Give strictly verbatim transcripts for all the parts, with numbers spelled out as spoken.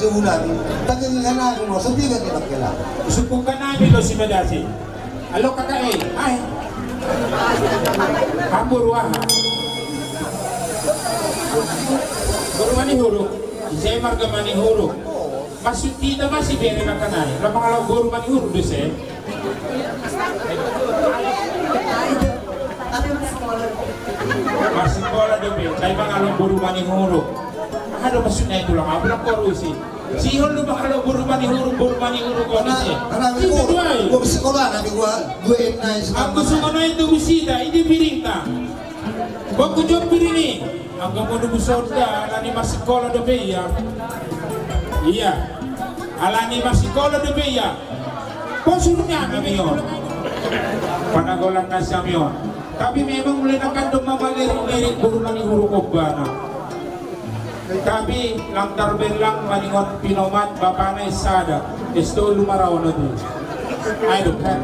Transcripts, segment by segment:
Ulang, tapi di sana aku mau sepi kan kita kira. Suku kan ami lo si Madasi. Halo kakak eh, ai. Hamu boru aha? Boru Manihuruk. Ise marga Manihuruk? Maksud hita masih bere makan ai. Lamang halo boru Manihuruk do ise. Masih sekolah dope, tai mangalong boru Manihuruk. Aha do maksudna i tulang, au pe ndang hualusi. Sihol do mangalong boru Manihuruk, boru Manihuruk on ise. Sihol do ai. Gua sekolah nanti gua, gua enai sekolah. Anggo songon i tu husita, i do piringta. Gua hujou piring i. Anggo molo hujou da, alani masikola dope ia. Ia. Alani masikola dope ia. Posurnya kami on. Panagolan na siami on. Tapi memang mulai nakan do mamalirik-lirik boru Manihuruk ombana. Tapi lang tarbellang maningon pinomat bapana i sada. Estolu maraona tu. Ayo kan.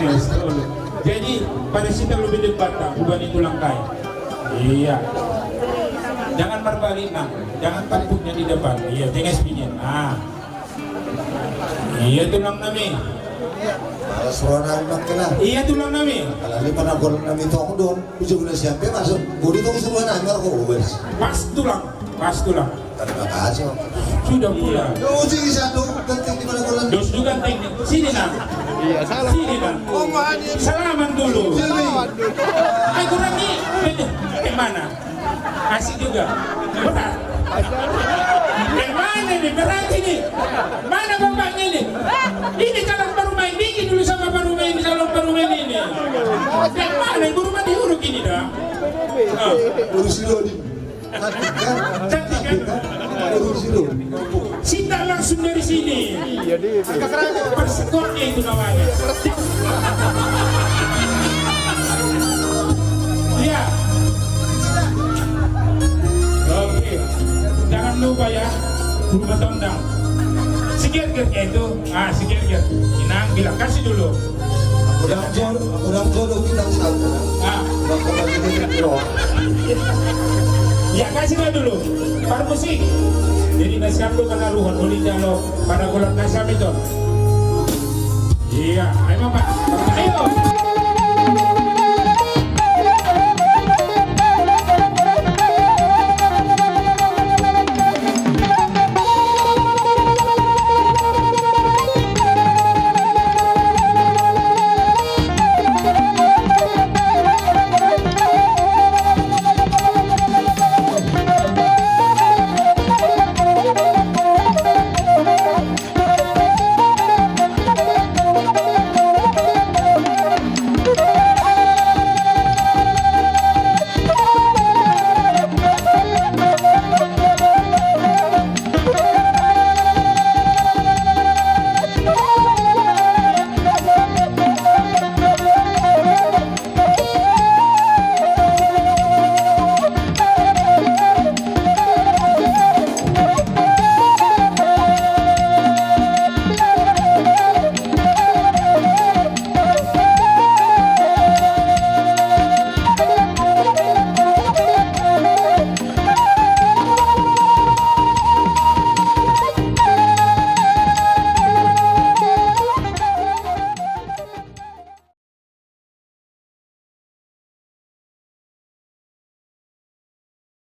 Estolu. Jadi pada sita lebih debat tak ubani tulang kai. Iya. Jangan marbalik nang, jangan tampuknya di depan. Iya, tenges pingin. Ah. Iya tulang nami. Malas roha nami makkena. Iya tulang nami. Alani panagolan nami tong don. Ujung na siap pe masuk. Bodi tong suruhan nami marko ubes. Pas tulang, pas tulang. Terima kasih. Sudah pula. Dos juga ganteng. Sini nang. Iya, salam. Sini nang. Salaman dulu. Salaman dulu. Ai kurang ni. Bagaimana? Asik juga. Berat. Yang mana ini? Berat ini. Mana bapaknya ini? Ini calon baru main dikit dulu sama baru main, calon baru main ini. Yang mana? Guru mandi huruf ini dah. Urus dulu. Cantik kan? Cinta langsung dari sini. Iya, dia itu. Persekotnya itu namanya. Iya. Oke. Jangan lupa ya, rumah tondang. Sikit-sikit itu. Ah, sikit-sikit. Inang bilang, kasih dulu. Godang jodoh, godang jodoh bintang satu. Ah. Godang jodoh bintang satu. Ya, kasih dia dulu. Parmusik. Jadi, na sian do panaruhon, uli jalo panagolan na sian itu. Iya, ayo, Bang.